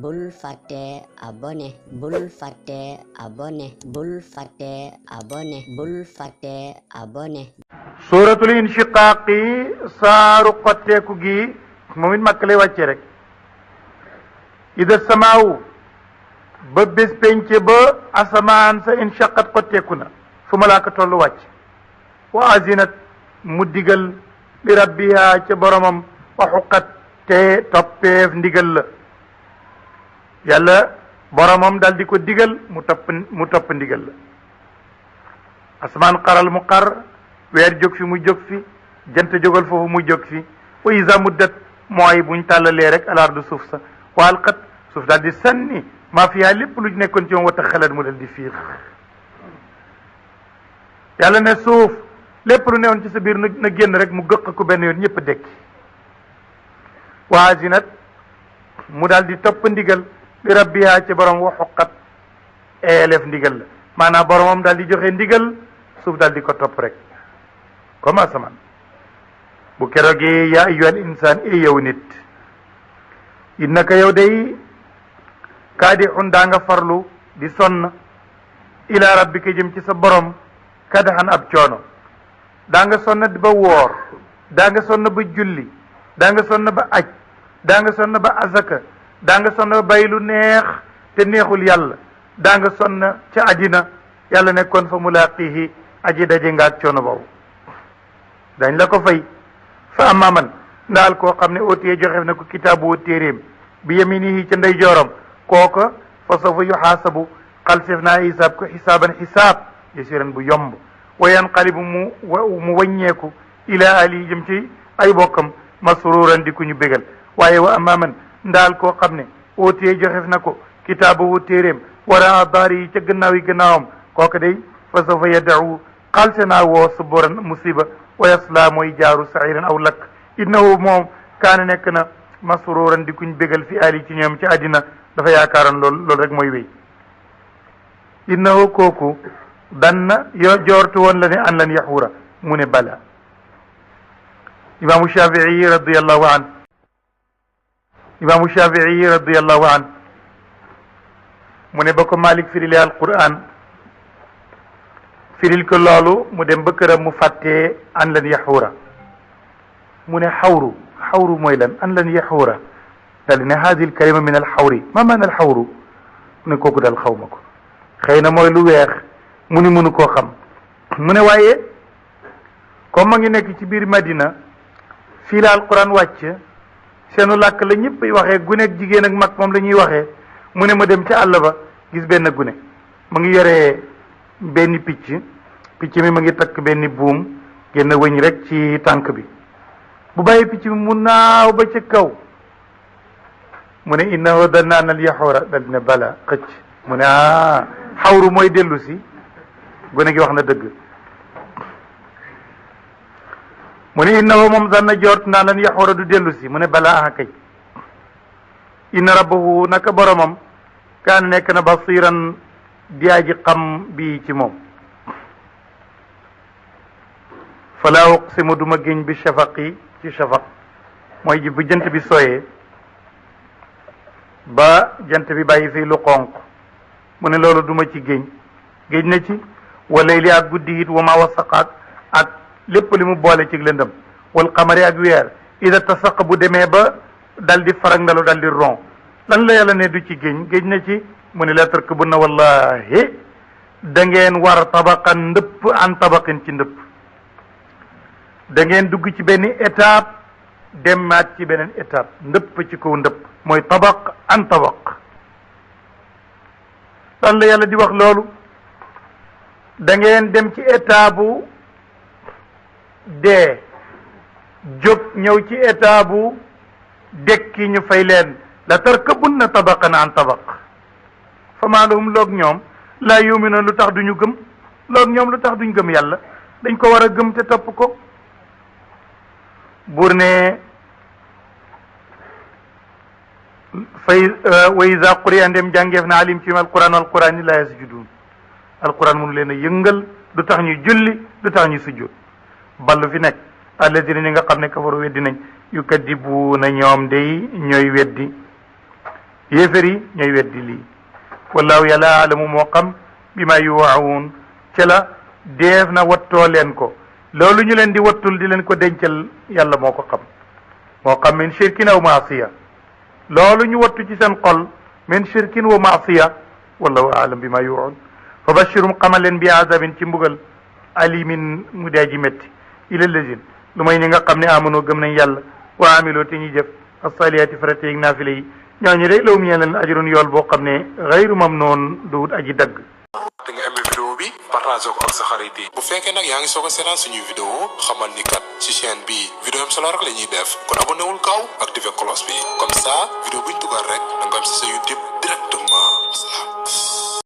bul fàtte abonné bul fàtte abonné bul fàtte abonné bul fàtte abonné. suuratul inshiqaaqi saaru xotteeku gi moom it Makka lay wàcce rek. ida samaawu ba bés pence ba asamaan sa inshaqat xotteeku na fu malaaka tollu wàcc. wa azinat mu digal li rabbiha ca boromam wa xuqat te toppeef ndigal la. yàlla boromam dal di ko digal mu topp ndigal la. asamaan xaral mu xar, weer jóg fi mu jóg fi, jant jógal foofu mu jóg fi. wa iza muddat mooy buñ tàllalee rek alardu suuf sa wa alqat suuf daal di sànni maa fiha lépp lu nekkoon ci moom wata xalat mu dal di fiix. yàlla ne suuf lépp lu newoon ci sa biir na génn rek mu gëq ko benn yoon ñëpp dekki. wa azinat mu daal di topp ndigal li rabbiha ci borom wa xuqat eelef ndigal la maanaam boromam daal di joxe ndigal suuf daal di ko topp rek comme asamaan. bu keroogee yaa ayyuhal insaan e yow nit innaka yow day kaadixun daa nga farlu di sonn ila rabbika jëm ci sa borom kadaxan ab coono. daa nga sonn ba woor, daa nga sonn ba julli, daa nga sonn ba aj, daa nga sonn ba azaka, daa nga sonn ba bay lu neex te neexul yàlla, daa nga sonn ca àddina yàlla nekkoon fa mulaaqihi aji daje nga ak coono boobu dañ la ko fay. fa amma man ndaal koo xam ne ootiye joxe na ko kitaabu téeréem bi yaminihi ca ndey jooram kooka fa sawfa yuxaasabu xalsef naa hisaab ko xisaaban xisaab yasiran bu yomb wa yanqalibu mu wàññeeku ila ali jëm ci ay bokkam masruran di ku ñu bégal. waaye wa amma man ndaal koo xam ne ootiye joxe na ko kitaabu téeréem wara daari yi ca gannaaw yi gannaawam kooka day fa sawfa yad'u xalse naa woo suburan musiba wa yasla mooy jaaru sairan aw lakk. innahu moom kaane nekk na masruran di kuñ bégal fi ali ci ñoom ci àddina dafa yaakaaroon loolu rek mooy wéy. innahu kooku danna joortu woon la ne an lan yaxuura mu ne bala. imaamu Shafii radiyallahu an mu ne ba ko Malik firilee alquran firil ko loolu mu dem ba këram mu fàttee an lan yaxuura mu ne xawru mooy lan an lan yaxuura dal di ne haadihi alkalima min alxawri ma maana alxawru mu ne kooku dal xaw ma ko xëy na mooy lu weex mu ni mënu koo xam. mu ne waaye comme ma ngi nekk ci biir Madina fii la alquran wàcc seenu làkk la ñëpp waxee gune ak jigéen ak mag moom la ñuy waxee. mu ne ma dem ca àll ba gis benn gune mu ngi yoree benn picc mi ma ngi takk benn buum génn wëñ rek ci tànk bi bu bàyyi picc mi mu naaw ba ca kaw mu ne innahu danna an al yaxuura dal ne bala xëcc mu ne xawru mooy dellu si gune gi wax na dëgg. mu ne innahu moom danna jort naa lan yaxuura du dellu si mu ne bala kay inna rabbahu naka boromam kaan nekk na basiran di aji xam bii ci moom. fala uqsimu duma géñ bi shafaqi ci shafaq mooy ji bu jant bi sooyee ba jant bi bàyyi fii lu xonq mu ne loolu duma ci géñ na ci wala li ak guddi it wa ma wasaqaak ak lépp li mu boole ci lëndëm wal qamari ak weer ida tasaq bu demee ba dal di farag ndalu dal di ron lan la yàlla ne du ci géñ na ci mu ne la tarkabunna wallahi da ngeen war tabaqan ndëpp an tabaqin ci ndëpp da ngeen dugg ci benn étape demaat ci beneen étape ndëpp ci kaw ndëpp mooy tabaq an tabaq. lan la yàlla di wax loolu da ngeen dem ci étape bu dee jóg ñëw ci étape bu dekki ñu fay leen la tarkabunna tabaqan an tabaq. fa maa lahum loog ñoom laa yu'minuuna lu tax duñu gëm loog ñoom lu tax duñu gëm yàlla dañ ko war a gëm te topp ko. buur ne fay wa iza quri'a ndem jàngeef na alim ci alquran alquran la yasjudun alquran mënu leen a yëngal du tax ñu julli du tax ñu sujjóot ballu fi nekk alladina ñi nga xam ne kafaru weddi nañ yukadibuuna ñoom day ñooy weddi yéefar yi ñooy weddi lii wallahu yàlla alamu moo xam bi ma yuwaawun ca la deef na wattoo leen ko loolu ñu leen di wattul di leen ko dencal yàlla moo ko xam moo xam min shirkin aw maasiya loolu ñu wattu ci seen xol min shirkin wa maasiya wallahu alam bi ma yuwaawun fa bashirum xamal leen bi azabin ci mbugal alimin mu dee ji métti ila lazin lu may ñi nga xam ne amanoo gëm nañ yàlla wa amiloo te ñuy jëf asaliyaati farate yeeg naafile yi ñooñu de law mu ñeen leen ajrun yool boo xam ne xayru mamnoon duwut aji dagg. da nga aimé vidéo bi partagé ko ak sa xarit yi bu fekkee nag yaa ngi soog a seetaan suñuy vidéo xamal ni kat ci chaîne bi vidéo am solo rek la ñuy def kon abonné wul gaaw activé cloche bi comme ça vidéo buñ dugal rek da nga am si sa YouTube directement.